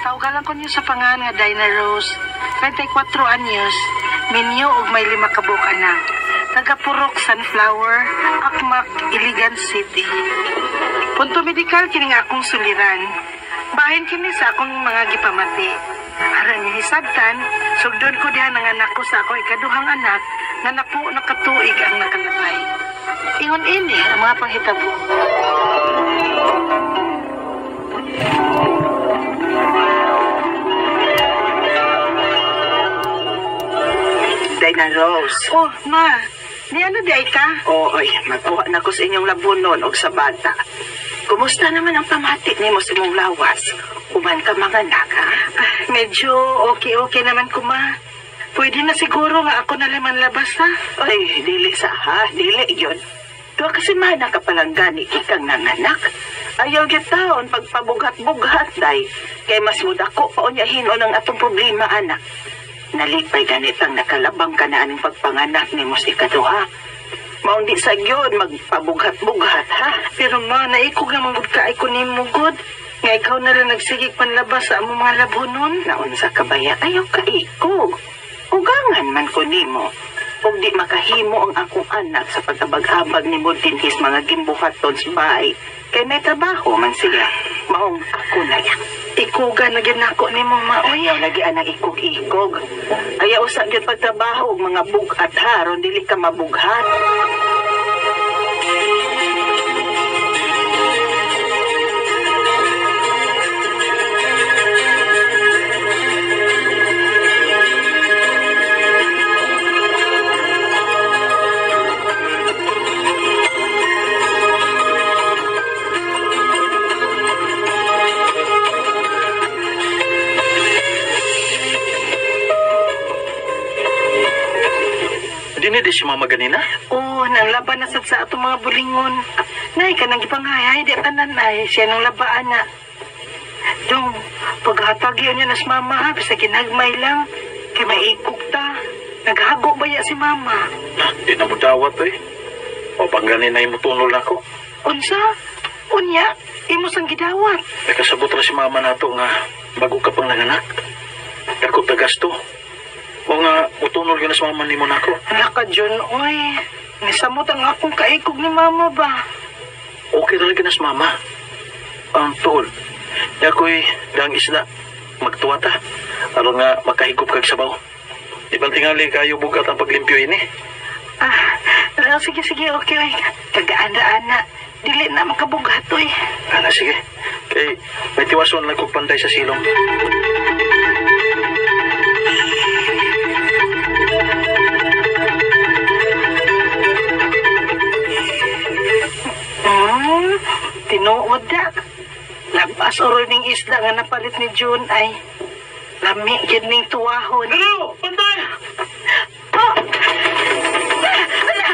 Tawgalan ko niyo sa pangan nga Dinah Rose, 34 anyos, minyo og may 5 ka buok anak. Taga Purok Sunflower, Akmak, Iligan City. Punto medikal kini nga akong suliran. Bahin kini sa akong mga gipamati. Aron niyo hisabtan, sugdon ko diha ng anak ko sa akong ikaduhang anak nga napo nakatuig ang nakalabay. Ingon ini ang mga panghitabo. Dinah Rose. Oh, ma. Ni ano di ay ka? Oo, ay, magkuha na ko sa inyong labunon og sa bata. Kumusta naman ang pamati nimo sa imong lawas? Uman ka mga anak, ha? Ah, medyo okay-okay naman ko, ma. Pwede na siguro nga ako na laman labas, ha? Ay, dili sa, ha? Dili yun. Tuwa kasi mana ka palang gani ikang nanganak. Ayaw gitaon pagpabughat-bughat, day. Kay mas mudako pa unya hinon ang atong problema, anak. Nalipay ganitang nakalabang ka na aning pagpanganak ni mo sa ikaduha. Maundi sa yun, magpabughat-bughat, ha? Pero ma, naikog naman gud ka ay kunin mo, good. Nga ikaw na lang nagsigig panlabas sa among mga labhonon. Naunsa ka baya, ayaw ka ikog. Ugangan man ko nimo. Ug di makahimo ang akong anak sa pag-abag-abag ni mo dinhis mga gimbuhaton sa bahay. Kay may trabaho man siya. Maong ako na yan. Ikuga na gyud nako nimo, ma. Oy, ayaw lagi anang ikog-ikog. Ayaw usa gyud pagtrabaho og mga bugat ha, ron dili ka mabughat. Dini di si mama ganina? Oo, nang laban na sad sa atong mga bulingon. Nay, kanang gipangayay, di tanan ay siya nang labaan na. Dong, paghatag yun niya nas mama ha, bisa ginagmay lang. Kay maikog ta. Naghago ba ya si mama? Na, di na mo dawat eh. O pangganin na imutunol ako. Unsa? Unya, imo sang gidawat. May kasabot ra si mama nato nga bago ka pang nanganak. Dako ta gasto. O nga, utunol yun na sa mama ni mo nako. Ala ka, John, oy. Nisamot ang akong kaikog ni mama ba? Okay talaga na sa mama. Ang tuol, yako'y gang isda. Magtuwa ta. Aron nga makahigop kag sabaw. Ibang tingali kayo bugat ang paglimpyo ini. Ah, sige, sige, okay. Oy. Kagaan-daan na. Dili na makabughat, oy. Ana, sige. Kay may tiwason lang kog panday sa silong. Tinuod da. Labas oroy ning isda nga napalit ni June ay lami gid ning tuwahon. Hello, panday! Oh! Ala!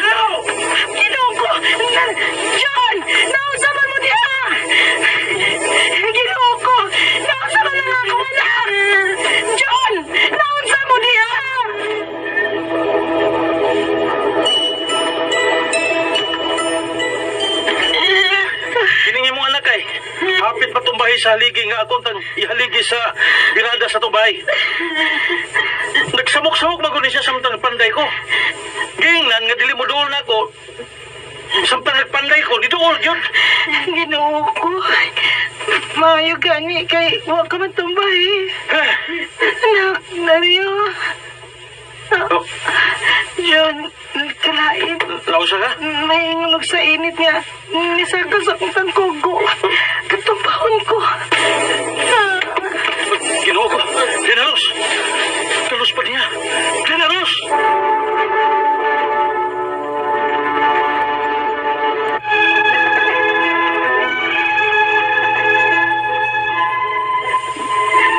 Ginoo ko! John! Naunsa man mo diha? Ginoo ko! Naunsa man ang akong anak? John! Naunsa mo diha? Kiningi mong anak ay. Hapit patumbahi sa haligi nga akong tang ihaligi sa birada sa tumbay. Nagsamok-samok maguni siya samtang panday ko. Gingnan nga dili mo duol na ako. Samtang nagpanday ko, di duol yun. Ginoo ko. Maayo gani kay wa ka man tumbahi. Anak, Dario. Oh. John, kalain. Lausa ka? May ingulog sa init nga. Nisaka sa akong tangkugo. Katumbahon ko. Ginoo ko. Dinaros! Kalos pa niya. Dinaros!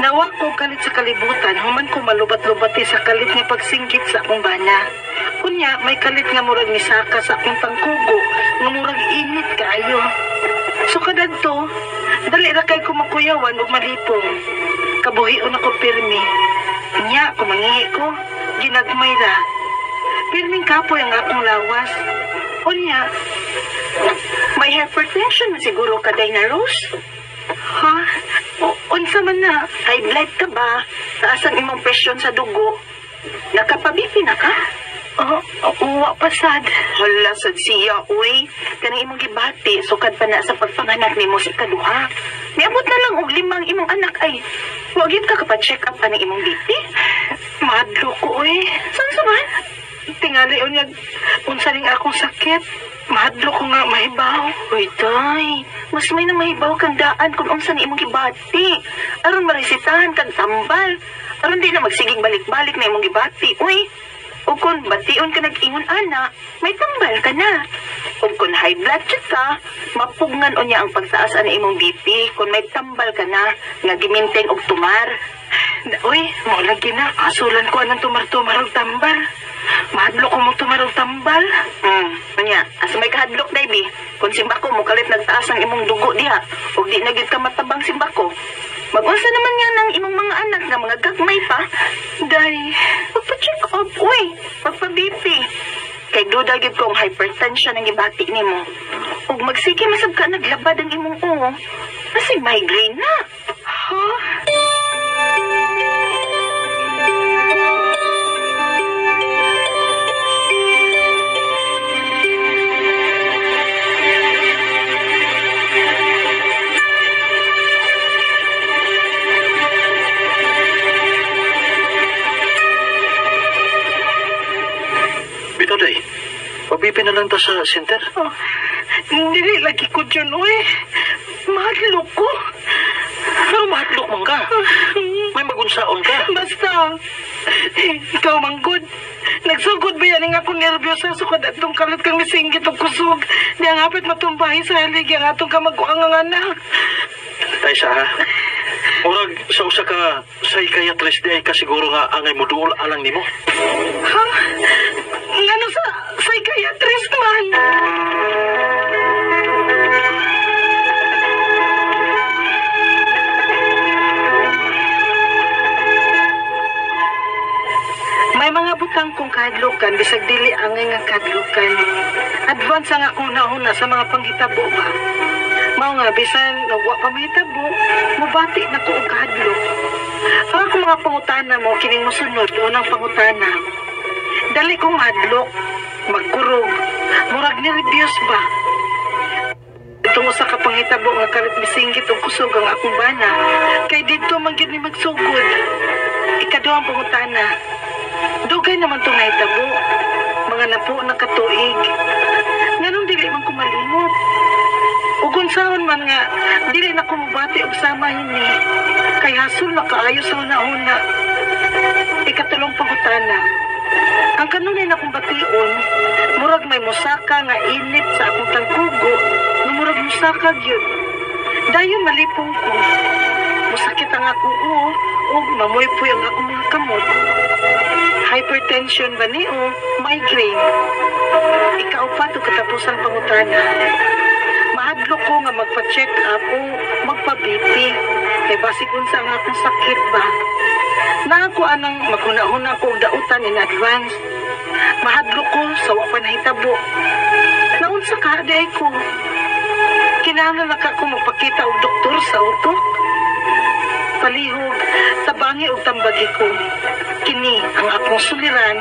Nawak ko kalit sa kalibutan, human ko malubat-lubati sa kalit nga pagsingkit sa akong bana. Unya, may kalit nga murag ni saka sa akong tangkugo, nga murag init kaayo. So kadadto, dali ra kay kumakuyawan ug malipong. Kabuhion ako pirmi. Nya, kumangihi ko, ginagmay ra. Pirming kapoy ang akong lawas. Unya, may hypertension na siguro ka, Dinah Rose? Ha? O, unsa man na? High blood ka ba? Taas ang imong presyon sa dugo. Nakapa-BP na ka? Oh, wa pa sad. Hala sad siya, uy. Kanang imong gibati, sukad pa na sa pagpanganak nimo sa ikaduha. Niabot na lang og limang imong anak ay. Wa gyud ka kapa-check up ani imong BP? Mahadlok ko, uy. Saan sa man? Tingali unyag unsa ning akong sakit. Mahadlok ko nga mahibaw. Uy, day. Mas may na mahibaw kang daan kung unsa ni imong gibati. Aron maresitahan kag tambal. Aron di na magsiging balik-balik na imong gibati. Uy, o kung bation ka nag-ingon ana, may tambal ka na. O kung high blood ka, mapugnan unya ang pagtaas ana imong BP kung may tambal ka na nga giminteng og tumar. Uy, mao lagi na. Asulan ko anang tumar-tumar og tambal. Mahadlok ko mo tumar og tambal. Unya, asa may kahadlok day bi. Kung simbako mo kalit nagtaas ang imong dugo diha, ug di na gyud ka matabang simbako. Mag-unsa naman nga ng imong mga anak nga mga gagmay pa. Day, magpa-check up, uy. Magpa-BP. Kay duda gyud ko ang hypertension ang gibati nimo. Ug magsige masab ka naglabad ang imong uo. Basig migraine na. Ha? Bitaw, day. Pa-BP na lang ta sa center. Oh, dili lagi ko dyan, uy. Mahadlok ko. Pero mahadlok man ka. May magunsaon ka. Basta, ikaw manggod. Nagsugod ba yan ang akong nervyosa sukad atong kalit kang misinggit og kusog. Di ang hapit matumbahin sa halig ang atong kamaguang ang anak. Tay sa ha. Murag sa usa ka psychiatrist di ay kasiguro nga angay moduol alang nimo. Ha? Ngano sa psychiatrist man? May mga butang kong kahadlukan, bisag dili angay nga kahadlukan. Advance ang akong nauna sa mga panghitabo ba. Mao nga, bisan wa pa mahitabo, mubati na ko og kahadlok. Ang akong mga pangutana mo, kining mosunod, unang pangutana. Dali kong mahadlok, magkurog, murag nervyos ba? Itong usa ka panghitabo nga kalit misinggit og kusog ang akong bana, kay didto man gyud ni magsugod. Ikaduhang pangutana, dugay naman itong nahitabo, mga napo na katuig. Nganong dili man ko malimot? Ug unsaon man nga, dili na ko mobati og sama hini, kay hasol na kaayo sa una-una. Ikatulong pangutana, ang kanunay na akong bation, murag may musaka nga init sa akong tangkugo, nga murag musaka gyud. Dayon malipong ko, musakit ang akong uo, ug mamuypoy ang akong mga kamot. Hypertension ba ni o migraine? Ikaupat og katapusang pangutana. Mahadlok ko nga magpa-check up o magpa-BP. Kay basig unsa ang akong sakit ba? Naa ko anang maghuna-huna ko og dautan in advance. Mahadlok ko sa wa pa nahitabo. Naunsa ka di ay ko? Kinahanglan na ka ko magpakita og doktor sa utok? Palihog, tabangi og tambagi ko. Kini ang akong suliran,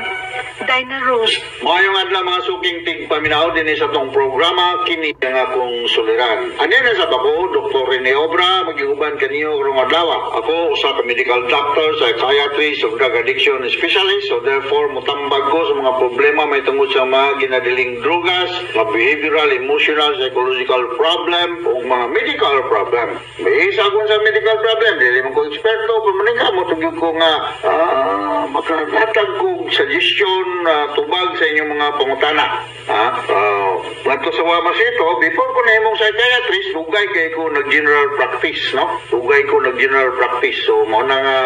Dyna Rose. Maayong adlaw mga suking tigpaminaw dinhi sa tong programa, kini ang akong suliran. Ani na sa bako, Dr. Rene Obra, magiuban kaniyo karong adlaw. Ako usa ka medical doctor, psychiatrist, ug drug addiction specialist, so therefore motambag ko sa mga problema may tungod sa mga ginadiling drugas, mga behavioral, emotional, psychological problem ug mga medical problem. May isa akong sa medical problem, dili man ko eksperto, pero maningkamot gyud ko nga makahatag kog suggestion tubag sa inyong mga pangutana. Ngadto sa Wamasito, before ko nahimong psychiatrist, dugay kay ko nag-general practice, no? Dugay ko nag-general practice. So, mao na nga,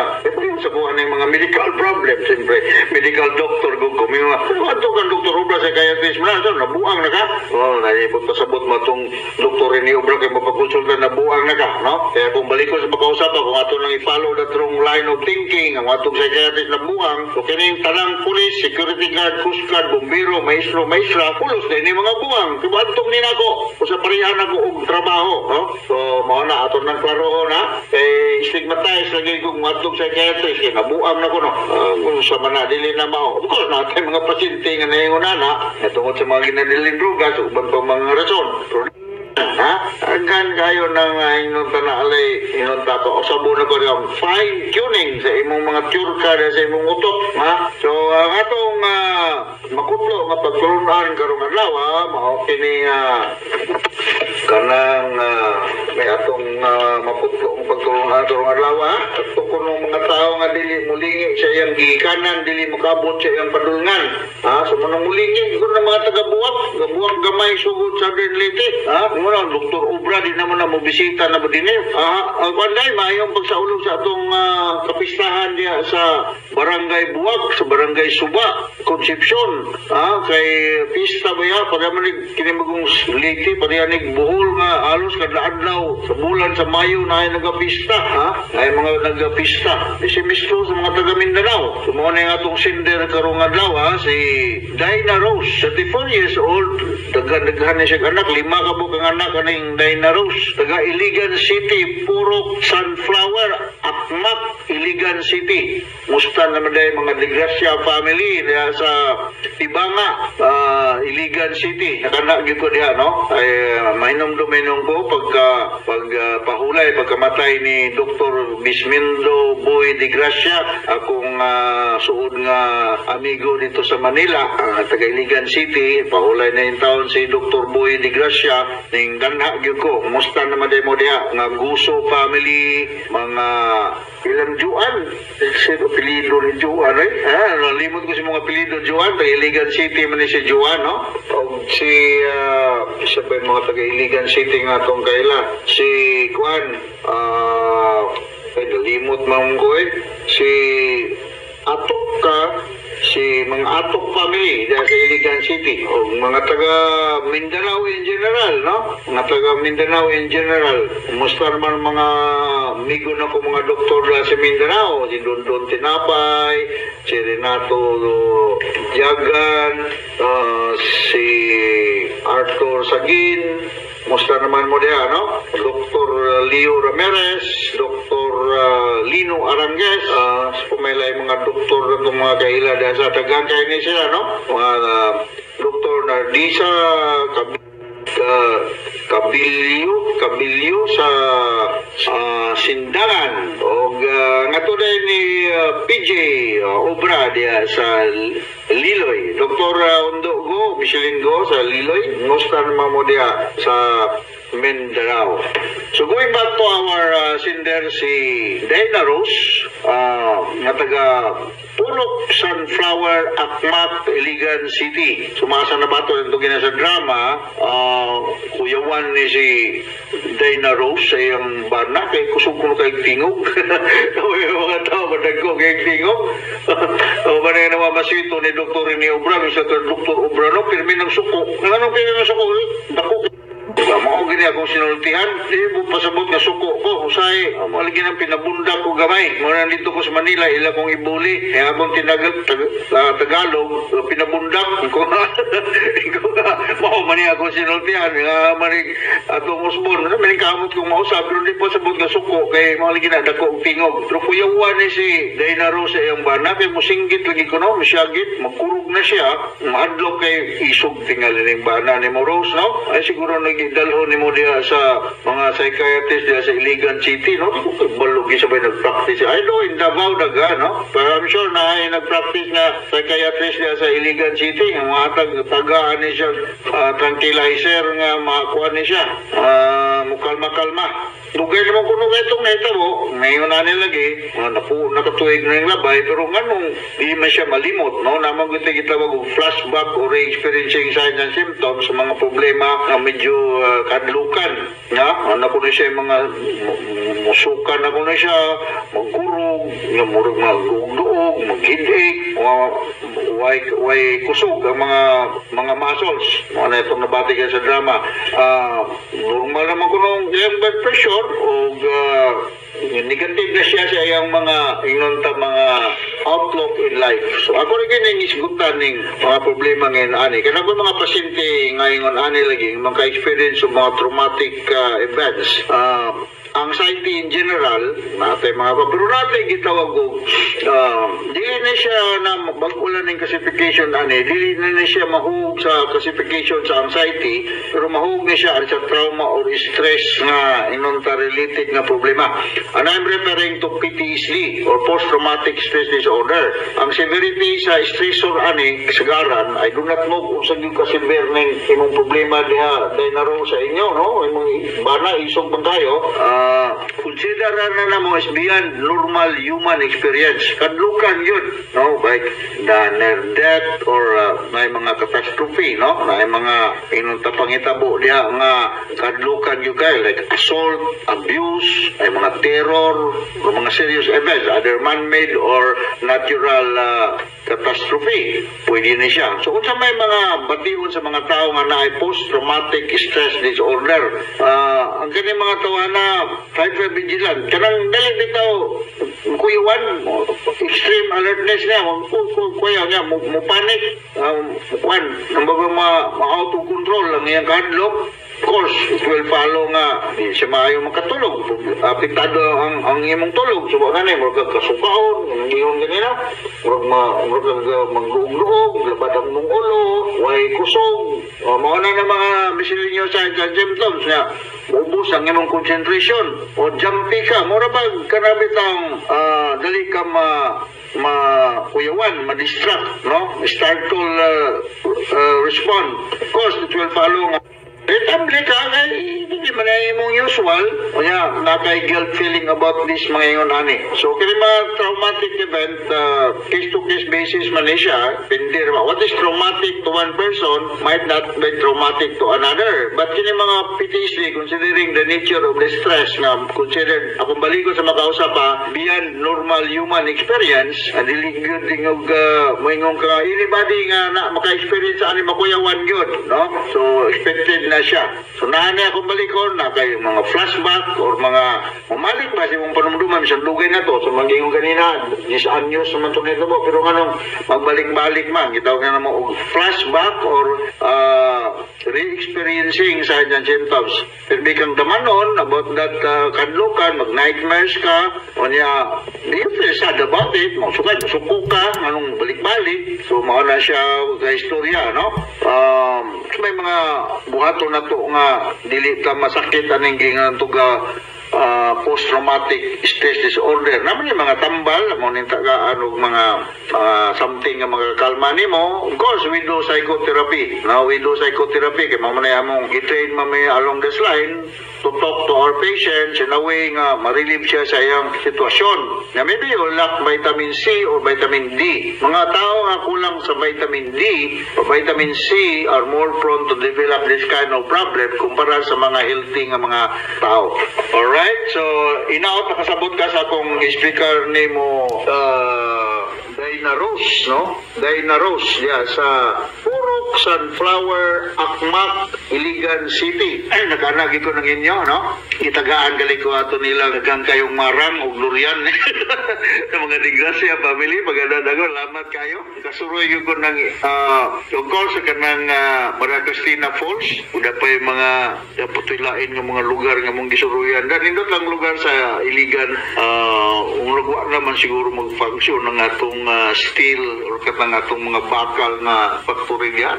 Sa kuha ng mga medical problem, siyempre, medical doctor kung kuminga. Ato kang Dr. Obra sa psychiatrist mo na, so, nabuang na ka. Oh, naipot pasabot mo itong Dr. Rene Obra kay mapakonsulta, nabuang na ka, no? Kaya kung balik ko sa pagkausap, kung ato nang i-follow that wrong line of thinking, ang atong psychiatrist na buang, so kining tanang police, security guard, coast guard, bombero, maestro, maestra, pulos din yung mga buang. Kung atong ni nako, kung sa parehan ako og trabaho, no? So, mao na, ato nang klaro na, kay stigmatize lagi kung atong psychiatrist, kay nabuang na ko, no? Kung sa mana, dili na mao. Of course, natin mga pasyente nga naingon na, tungod sa mga ginadiling drogas, uban pa mga rason. Pero ha? Hanggang kayo nang ingon ta na alay, ingon ta ko, usabo na ko yung fine tuning sa imong mga tiyurka sa imong utok. Ha? So, ang atong makutlo nga pagtulunan karong adlaw, mao kini kanang may atong maputlo ang pagtulunan karong adlaw, ha? Ato kuno mga tao nga dili mulingi sa iyang gikanan, dili makabot sa iyang padulngan. Ha? So, mga mulingi ko na mga taga-Buak, gabuak gamay sugod sa Leyte. Ha? Muna, Dr. Obra, di naman na mo bisita na ba din eh. Ah, ang kanday, maayong pagsaulog sa atong kapistahan diya sa Barangay Buak, sa Barangay Suba, Concepcion. Kay pista ba ya, para man kinimagong Leyte, para nig Bohol nga halos kada adlaw sa bulan sa Mayo na ay nagapista, ha? Ay mga nagapista. Di si mismo sa mga taga Mindanao. So, mao na yung atong sender karong adlaw, ha, si Dinah Rose, 34 years old, daghan-daghan ni siya anak, lima ka buok ang anak kaning Dinah Rose. Taga Iligan City, Purok Sunflower, Akmak, Iligan City. Musta naman dahil mga De Gracia family diha sa Ibanga, Iligan City. Nakana gyud ko diha, no? Ay mahinom-duminom ko pagka pag pahulay pagkamatay ni Dr. Bismindo Boy De Gracia, akong suod nga amigo dito sa Manila, taga Iligan City. Pahulay na yung taon si Dr. Boy De Gracia, ning danha gyud ko. Musta naman day mo diha nga Guso family, mga ilang Juan, sino apelyido ni Juan eh? Nalimot ko si mga apelyido Juan, taga Iligan City man ni si Juan, no? O si, isa ba yung mga taga Iligan City nga atong kaila? Si Juan, ay nalimot man ko eh. Si Atok ka, si mga Atok family diya sa Iligan City o mga taga Mindanao in general, no? Mga taga Mindanao in general. Kumusta naman mga amigo na ko mga doktor na sa Mindanao, si Dondon Tinapay, si Renato Jagan, si Arthur Sagin. Musta naman mo diha, no? Dr. Leo Ramirez, Dr. Lino Arangues, pumilay mga doktor na itong mga kaila diha sa tagang kayo ni sila, no? Mga Dr. Nardisa Kabilio sa Sindangan og nga din ni PJ Obra diha sa Liloy. Dr. Undo Go, Michelin Go sa Liloy. Musta naman mo diha sa Mindanao. So going back to our sender si Dana Rose, nga taga Purok Sunflower, Akmat, Iligan City. Sumasa na ba ito ito gina sa drama, kuyawan ni si Dana Rose sa iyang bana, kay kusog ko kay tingog. May mga tao madagko kay tingog. O ba na naman masito ni Dr. Rene Obra, sa Dr. Obra, no, pirmi ng suko. Anong pirmi ng suko? Dako. Mao gini akong sinultihan, di mo pasabot nga suko ko. Usay, malagi ng pinabundak ko gamay. Muna dito ko sa Manila, ila kong ibuli. Kaya akong Tagalog, pinabundak. Ikaw nga, mao man niya akong sinultihan. Nga manig atong usbon. Manig kamot kong mausap, pero di pasabot nga suko. Kay malagi na dako og tingog. Pero kuyawan ni si Dana Rose sa iyang bana, kay musinggit lagi ko no, musyagit, magkurog na siya. Mahadlok kay isog tingali ning bana ni mo Rose, no? Ay siguro nagdalho ni mo diha sa mga psychiatrist diha sa Iligan City, no? Balugi sabay nag-practice. I know in Davao daga, no? Pero I'm sure na ay nag-practice na psychiatrist diha sa Iligan City. Ang mga tagaan ni siya, tranquilizer nga makakuha ni siya. Mukalma-kalma. Dugay naman kuno kay itong nahitabo, ngayon na nila lagi, mga napu, nakatuig na yung labay, pero nganong di man siya malimot, no? Namang kita gitawag og flashback or re-experiencing signs and symptoms sa mga problema na medyo kadlukan. Na, ano ko na siya yung mga musukan na ko na siya, magkurog, nga murag magduog, mag-headache, mga way kusog ang mga muscles. Mga na itong nabati ka sa drama. Normal naman ko nung yung blood pressure o negative na siya sa iyang mga ingon ta mga outlook in life. So ako rin gining isgutan ning mga problema ngayon ani. Kaya ko mga pasyente ngayon ani lagi maka-experience og mga traumatic events. Anxiety in general, natay mga pa, pero natay gitawag og dili na siya na bag-o lang ning classification ani, dili na siya mahug sa classification sa anxiety, pero mahug na siya sa trauma or stress nga inunta related nga problema. And I'm referring to PTSD or post-traumatic stress disorder. Ang severity sa stressor ani kasagaran, I do not know kung sa gyud ka severe ning imong problema diha Dinaro sa inyo, no? Imong bana isog man kayo. Consider na namo as beyond normal human experience. Kadlukan yun, no? Like the near death or may mga catastrophe, no? May mga inunta pangitabo diha nga kadlukan yun kayo, like assault, abuse, ay mga terror, o mga serious events, either man-made or natural catastrophe. Pwede na siya. So kung sa may mga bation sa mga tao nga naay post-traumatic stress disorder, ang kani mga tawana hypervigilant. Kanang dali bitaw kuyuan, extreme alertness niya, kuya niya, mo panic, kuan, nang baga ma out of control ang iyang kahadlok. Of course, it will follow nga di siya maayo makatulog. Apektado ang imong tulog. So, nga ni, murag kasukaon, ingon ganina, murag ma, murag mangluog-luog, labad ang mong ulo, way kusog. Mao na ng mga miscellaneous signs and symptoms niya. Ubos ang imong concentration o jumpy ka. Mura ba kanabi tang dali ka ma kuyawan, ma-distract, no? Startle respond. Of course, it will follow nga tambli ka, kay hindi man na imong usual. O niya, nakay guilt feeling about this mga ingon ani. So, kini mga traumatic event, case to case basis man ni siya, pindi ba. What is traumatic to one person might not be traumatic to another. But kini mga PTSD, considering the nature of the stress nga considered, akong baliko sa makausap pa, beyond normal human experience, and dili gyud ingog moingon ka anybody nga na maka-experience ani makuyawan gyud, no? So expected na siya. So naani akong balikon na kay mga flashback or mga mamalik ba sa imong panumduman bisan dugay na to. So mangingon kanina, 10 anyos naman to nito mo, pero nganong magbalik-balik man gitawag na namo og flashback or re-experiencing signs and symptoms. Pero di kang damanon about that kadlukan, mag-nightmares ka, o niya, di you feel sad about it, masukay, masuko ka, anong balik-balik. So, mao na siya sa istorya, no? So may mga buhaton na to nga dili ta masakit aning gingan tuga post-traumatic stress disorder. Naman yung mga tambal, mo ning tagaan og mga something nga makakalma nimo. Of course, we do psychotherapy. Now, we do psychotherapy kay mao man among i-train mami along this line to talk to our patients in a way nga ma-relieve siya sa iyang sitwasyon. Na maybe you lack vitamin C or vitamin D. Mga tao nga kulang sa vitamin D o vitamin C are more prone to develop this kind of problem kumpara sa mga healthy nga mga tao. Alright? So, inaot nakasabot ka sa akong speaker nimo Dina Rose, no? Dina Rose, yeah, sa Purok Sunflower, Akmak, Iligan City. Ay, nag-anagi ko ng inyo, no? Itagaan gali ko ato nila daghang kayong marang ug lurian. Sa mga Digrasya family, maganda dago, lamat kayo. Kasuroy gyud ko ng of course, sa kanang Maria Cristina Falls, uda pa yung mga putuy-lain nga mga lugar nga mong gisuruyan. Dan nindot lang lugar sa Iligan, uh, naman siguro mag-function ng atong steel or katang atong mga bakal nga factory diha.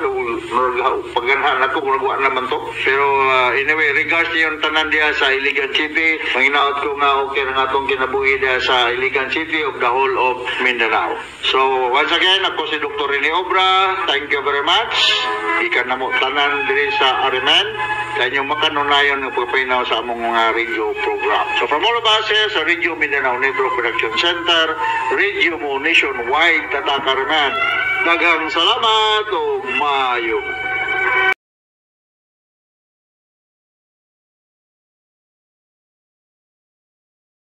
Pagganhan ako, murag wa naman to. Pero anyway, regards yung tanan diha sa Iligan City, manginaot ko nga okay ang atong kinabuhi diha sa Iligan City of the whole of Mindanao. So once again, ako si Dr. Rene Obra. Thank you very much. Gikan namo tanan diri sa RMN sa inyong makanunayon nga pagpaminaw sa among mga radio program. So from all of us here sa Radio Mindanao Network Production Center, Radio Mo Nationwide, Tatak RMN. Daghang salamat ug maayo.